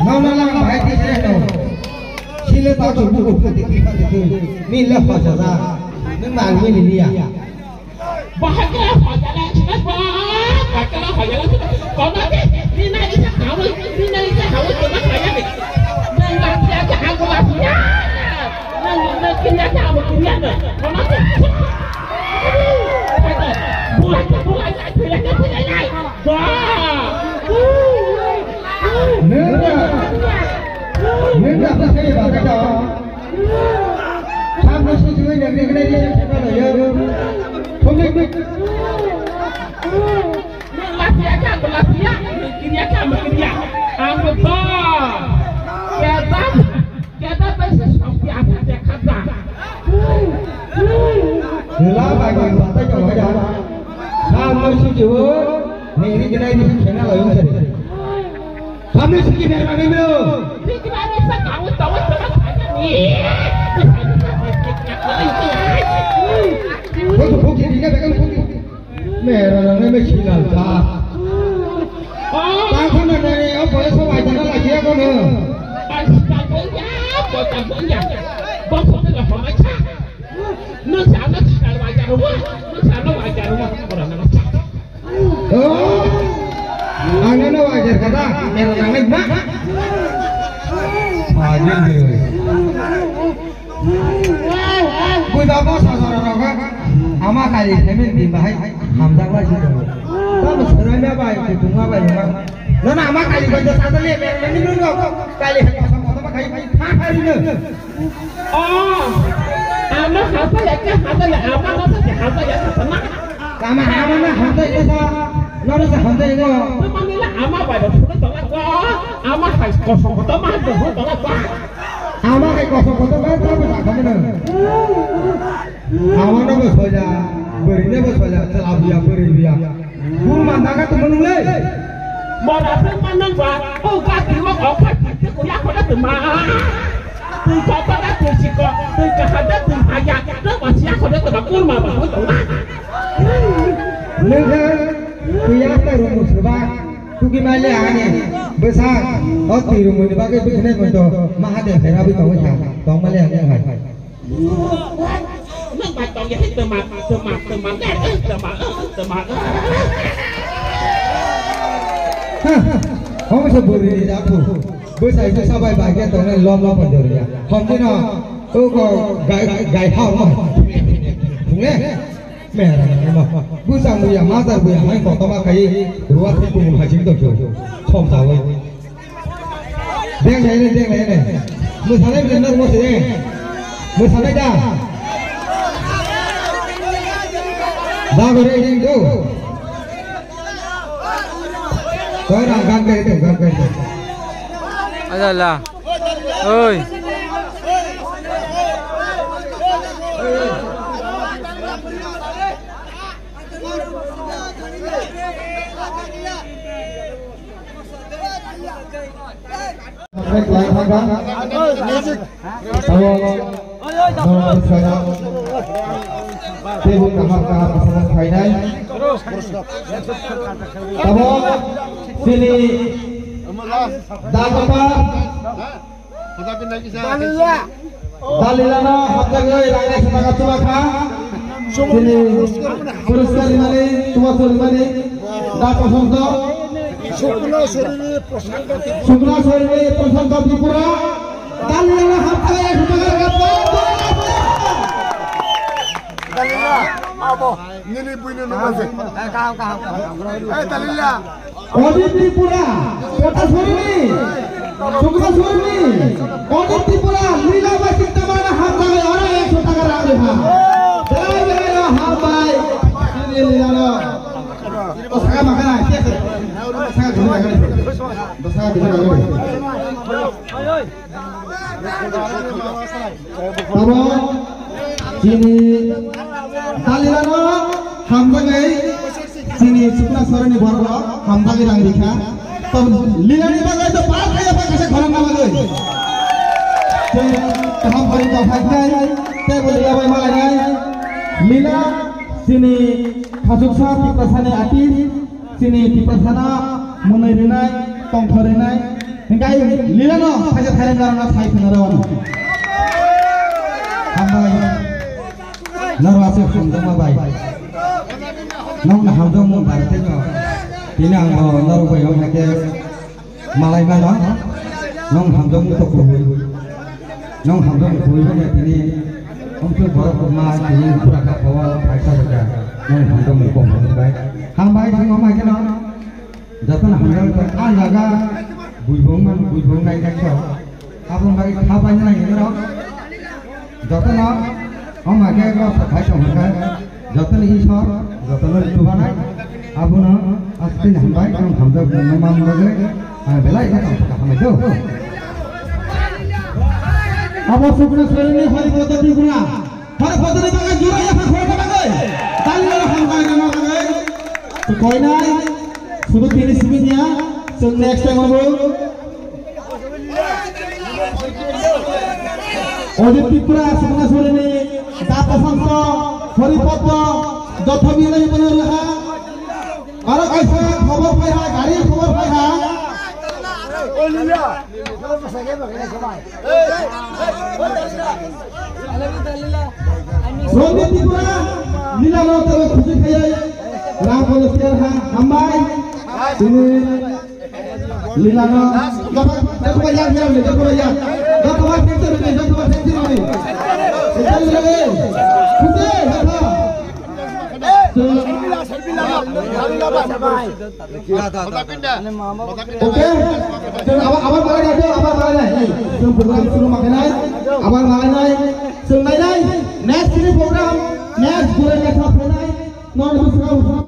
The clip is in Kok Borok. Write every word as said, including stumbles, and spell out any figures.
Nona lang bahai khe se no. Sile ta chu buku pati pati tu. Min le hoja da. Nang mang min ni ya. Bahai khe hoja da. Bahai khe hoja da. Kona de. Ni na isa hawi. Ni na isa hawi. Kona kaya de. Nang lang ya ke hago la ya. Nang nang kini ya ke hago kini ya. Kona de. Bulai bulai. Nenda, nenda apa saya baca dah? Kamu sih juga yang dengar ini siapa lo ya? Komik. Nang lasia ka, lasia, kiriya ka, kiriya. Ang ba. Kata, kata pesa sampi apa dia kata. Nela bagi batai kau ya. Kamu sih juga, neri kenai di sana lo yang tadi. Kami sigi bermani bro. Buki, buki, dia pegang buki. Mera nang me chilal ta. Tang khana nani o boya so wajar lagi ya kono. Nung sana chilal wajar rumah, nung sana wajar rumah, orang nang cak. Oh, ang no wajar kata, mera nang ma. Wajar deh. Bui babo sasara rogo, ama kali semen di bahai, hamjak lai sih. Tamo serai ma bai, kutung ma bai ma. Nona ama kali kau jasa tali, mera nang ni nung kau kali kosong kosong ma kai, ha ha ni nung. Oh, ama hasa ya ke hasa ya, ama hasa ya, hasa ya, hasa na. Ama, ama na hasa ya sa, nora sa hasa ya no. Teman ni lah ama bai da sudah tolak ko, ama hai kosong ko teman tu sudah tolak ko. Ama hai kosong ko teman tu apa tak kamu na? Ama na bos hoja, beri na bos hoja, selabu ya, beri ya. Guru mandanga tu menung le. Mora tu manung ba, oh ka tu ma, oh ka tu ko ya ko da tu ma. Twi kotor da twi sikok, twi kaham da twi haya, da ba siya ko da ba kurma ba ko da. Nengkha twi asta rumu seba, tuki male ani, besa, o twi rumu ni bagai bikne mo to, Mahadev hera bi tong kha, tong male ani hai. Nang bai tong ya, tama, tama, tama, tama, tama. Hah, hong se buri ni japu. Bwsai bwsa bai bai khe tongnai lom lom bai jori ya. Hom dino, o ko gai, gai hao no. Thungle? Mera na ma. Bwsang buya, mazar buya, hai koto ma kai. Ruwa thai tumung hajing to jo. Som sawi. Deng lai ne, deng lai ne. Mwsanai bwrwi no rumo se. Mwsanai da. Da gore ding do. Kau rang gan kai tu, gan kai tu. Ada lah. Oi. Tabo, tabo, tebuk kaham kaham bwsajak phainai. Tabo, chini Dagopal Dalila no hapjagwi rang ekso taka chuma kha. Chini puraskar rimani, chuma chuma rimani, Da Prasanta. Sukna Sorini Prasanta Tripura. Dalila hapta ek hajar. Dalila, abo, nini buino nungase. Kaham, kaham, kaham. Eh, Dalila. Odit Tripura, Kota Sorini, Sukna Sorini, Odit Tripura, Lila Baisik Tamara hambai, ora ekso taka rang rikha. Belai belai no hambai. Nini Lila no. O saka makana, saka saka. Saka saka. Saka saka. Tamo chini Dalila no hamjagwi chini Sukna Sorini borok rok hamjagwi rang rikha. Lila ni bagwi to pal kaya pa kasa khorang na bagwi. Chwng kaham khori tong khai khai, tei bo Lila bai malai nai. Lila chini khachuksa Tiprasani artist, chini Tiprasana mwnwi rinai, tongthor rinai. Hinkhe Lila no khaisa thairai narwkna sai khna rw ano. Hambai. Norok aswk hamjakma bai. Nokno hamjakmung bai tei no. Tini ang bo norok bai wng hai khe malai mano. Nong hamjakmung to kubui. Nong hamjakmung kubui bai tini. Amtwi borok ma tini bura ka pawa phaisa baka. Nong hamjakmung kubui bai. Hambai sing hambai khe no. Jotono hamjak tong, ah, jaga buibong man, buibong nai nai khe. Aboni bagwi kha paina nai hinwi rok. Jotono, omo khe rok sathai tong hwnkhe, jotono Isor, jotono chubanai. Abono aswkhe hambai, ang hamjak man bagwi, ang belai khe tong kha hambai do. Abo Sukna Sorini Hari Bata Tripura. Hor photo ni bagwi jura ya kho na bagwi. Tali la ham kai na bagwi. To koi nai. Sudu tini simi niya. So next time abo. Ojit Tripura Sukna Sorini da pasang to. Hori photo. Dothobi lai pano raha. Aro kaisa khobor phai ha, gari khobor phai ha. Ronjit Tripura, Lila no tebo khusi khaiya, Ram Polo Sir ha, hambai. Tini Lila no, dapat, dapat yang, yang, dapat yang. Dapat yang, dapat yang, dapat yang. Khusi, dapat. Okay, chwng abar, abar malai nai, chwng abar malai nai. Ei, chwng program suru ma khe nai, abar malai nai. Chwng nai nai, next ni program, next program ni thok khe nai. Non ni bwskango